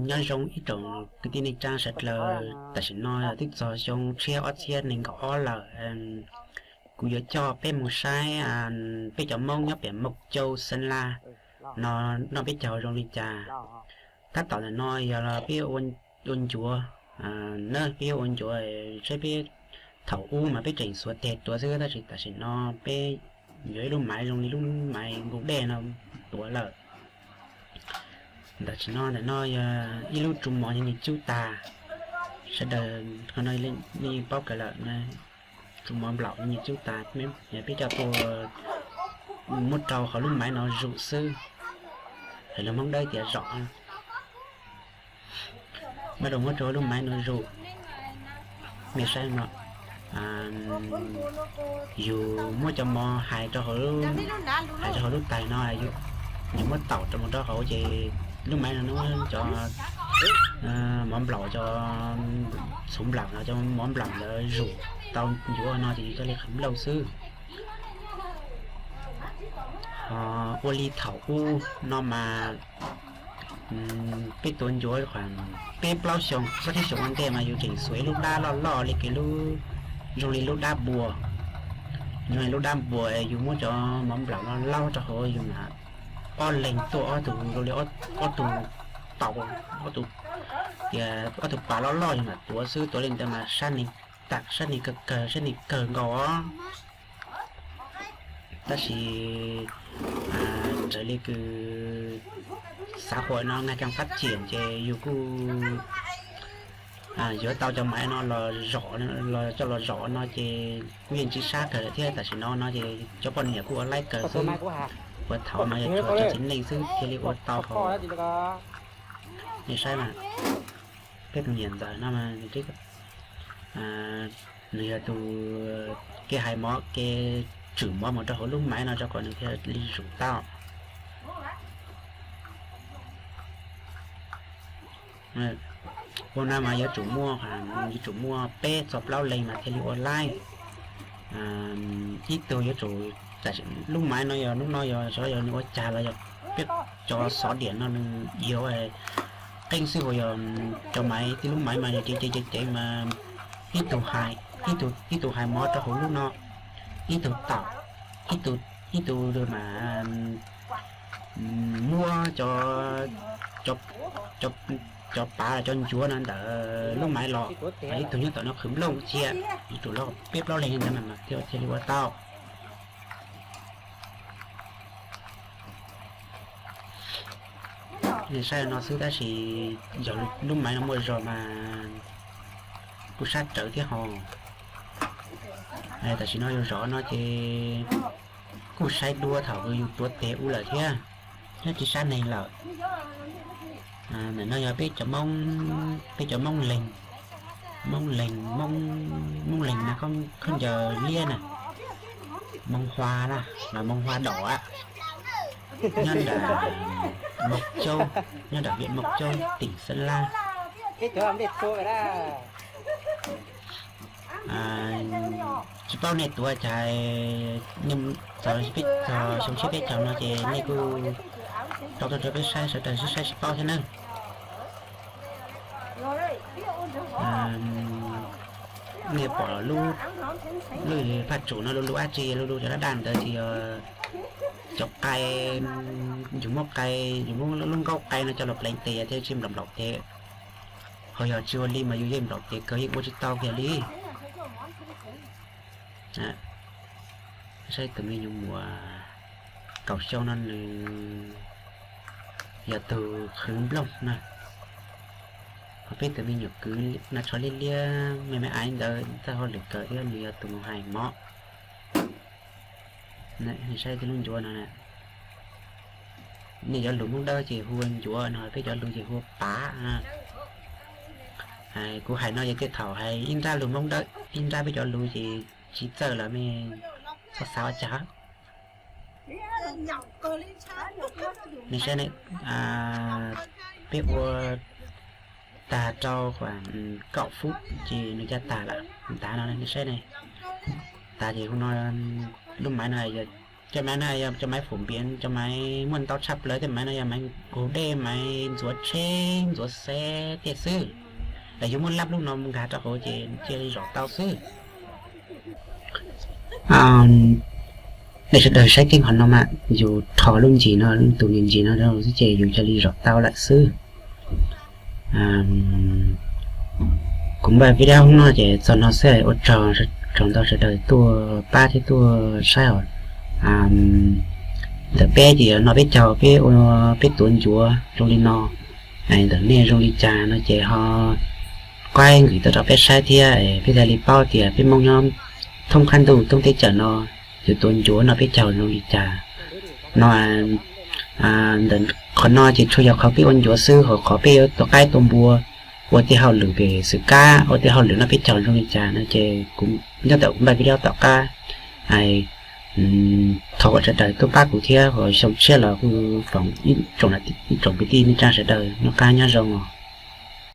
Nyob zoo ib tsoom kwv tij neej tsa sawv daws, tam sim no twb txog xyoo tshiab ob txhiab nees nkaum ob lawm. Kuv yuav coj peb mus saib peb cov Hmoob nyob pem Mộc Châu, Sơn La no noj peb caug zoo li cas. Tab tom ntawm no yog peb ua ncuav na, peb ua ncuav saib peb thaum ub mas peb tseem xuav teg tuav xwb, tab sis tam sim no peb yuav ib lub maiv zoo li lub maiv nqus dej no tuav lawm. Ntawm tsis no ntawm no yog ib lub tsu mov nyias cub tas, sawv daws qhov no nej paub kawg lawm, tsu mov nplaum nyias cub tas, peb coj tuaj muab rau hauv lub maiv no zuj xwb. Hais lus Hmoob Dawb tias zom, muab rau muab rau hauv lub maiv no zuj. Nej saib no, yus muab cov mov hais rau hauv, hais rau hauv lub tais no, yus muab taum rau mus rau hauv ces lub maiv no muab cov mov nplaum, cov txhuv nplaum no, cov mov nplaum ntawd zuj tau ncuav no ces yus coj li qhwv nplooj xwb. Ho ua li thaum ub no mas peb tuav ncuav peb plaub xyoos, plaub tsib xyoos ua ntej mas yus tseem xuav ib lub dab loj loj li kev lub, zoo li lub dab npua, zoo li lub dab npua, yus muab cov mov nplaum no laub rau hauv yus mas ob leeg tuaj ob tug zoo li ob tug tau, ob tug, tias ob tug pas loj loj yus mam tuav xwb, tuav li ntawd mas sab neeg, tam sab neeg kawg kawg, sab neeg kawg nkaus os. Tab sis raws li kws xav huam no nag kag fab ciam ces yus kuj yuav tau cov maiv no los zom, los coj los zom no ces kuj yeej tsis sab kawg lawm thiab. Tam sim no no ces cov poj niam kuj ua laib kawg xwb, puag thaum mas yog tsuas cov txiv neej xwb thiaj li ua tau hauv. Nej saib mas, peb tus niam ntxawm no mas nws yog tus kev hais mov, kev tswm mov mus rau hauv lub maiv no rau kom nws thiaj li zuj tau. Ua no mas yuav tsum muaj, yuav tsum muaj peb txog plaub leeg mas thiaj li ua laib. Ib tug yuav tsum, lub maiv no yog hnub no yog xyov yog nws ua cas los yog peb cov xov diam no nws yuav qeeb xwb, uas yog cov maiv, tib lub maiv mas yog ceev ceev ceev ceev mas ib tug hais, ib tug hais mov rau hauv lub no, ib tug taum, ib tug mas muab cov pav los cov ncuav no ntawm lub maiv los, ib tug nyob tom no qhwv nplooj cia, yuav tsum los peb plaub leeg ntawd mas thiaj li ua tau. Nej saib no xwb tab sis yog lub maiv no muaj zog mas kuj sab rawv thiab ho. Tam sim no yus zov no ces kuj saib dua thaum yus tuav tes ua lawm thiab, nyob tsis sab neeg lawm. Ntawm no yog peb cov Hmoob, peb cov Hmoob Leeg, Hmoob Leeg, Hmoob Leeg na, khaub ncaws liab na, Hmoob Hua na, los Hmoob Hua Dom, nyob nram Mộc Châu, nyob nram huyện Mộc Châu, tỉnh Sơn La. Tsis paub nej tuav cas, txog xyoo tshiab peb caug no ces nej kuj rau tuaj rau peb saib, sawv daws sib saib sib paub thiab nawb. Nej pom lub, lub phaj tsum no lub lub dab tsi, lub lub cov dab dab ntawd ces yog cov qai, yus muab qai, yus muab lub nkaub qai no coj los pleev tes thiaj tsis nplaum nplaum tes. Ho yog tsis ua li mas yus yeej nplaum tes kawg, yeej ua tsis tau kiag li. Saib tus me nyuam muam kaum xyoo no nws yog tus qhwv nplooj na. Ho peb tus me nyuam kwv no tsho liab liab me me aiv ntawd txawj hauj lwm kawg thiab, nws yog tus mus hais mov. Saib tej lub ncuav no, nej cov lus Hmoob Dawb ces hu ua ncuav no, peb cov lus ces hu ua pav. Kuv hais no ces tej thaum hais ib nrab lus Hmoob Dawb ib nrab peb cov lus ces tsis txawj lawm, mej txhob xav ua cas. Nej saib ne, peb ua tag rau kaum fub ces nws caj tag lawm ntav no, nej saib ne. Tag ces hu no, lub maiv no yog Cov maiv no yog cov maiv phổ biến, cov maiv muaj ntau tshaj plaws, tej maiv no yog maiv kug dej, maiv ntxuav tsheb ntxuav xeb tej xwb. Lawv yuav muab lab lub no nkag rau hauv ces cia li zom tau xwb. Nej sawv daws saib keeb qhov no mas yus rho lub ntsis no, tus ntsis no rau xwb ces yus cia li zom tau lawm xwb. Kuv npaj video no ces txog no xwb, ua tsaug ntau sawv daws tuaj pab thiab tuaj saib os. Ntawm peb ces no peb caug peb ua, peb tuav ncuav zoo li no. Ntawm nej zoo li cas no ces ho kuaj nkwm tuaj rau peb saib thiab peb thiaj li paub tias peb Hmoob nyob thoob qab ntuj thoob teb chaws no yus tuav ncuav no peb caug zoo li cas no. Ntawm qhov no ces tsuas yog qhov peb ua ncuav xwb, ho qhov peb yuav tua qaib tua npua, ua tej hauj lwm pem xwm kab, ua tej hauj lwm no peb caug zoo li cas no ces kuv nyob ntawm kuv npaj video tom qab. Thov kom sawv daws tuaj pab kuv thiab, ho xyoo tshiab los kuv foom ib tsoom kwv tij neej tsa sawv daws noj qab nyob zoo os.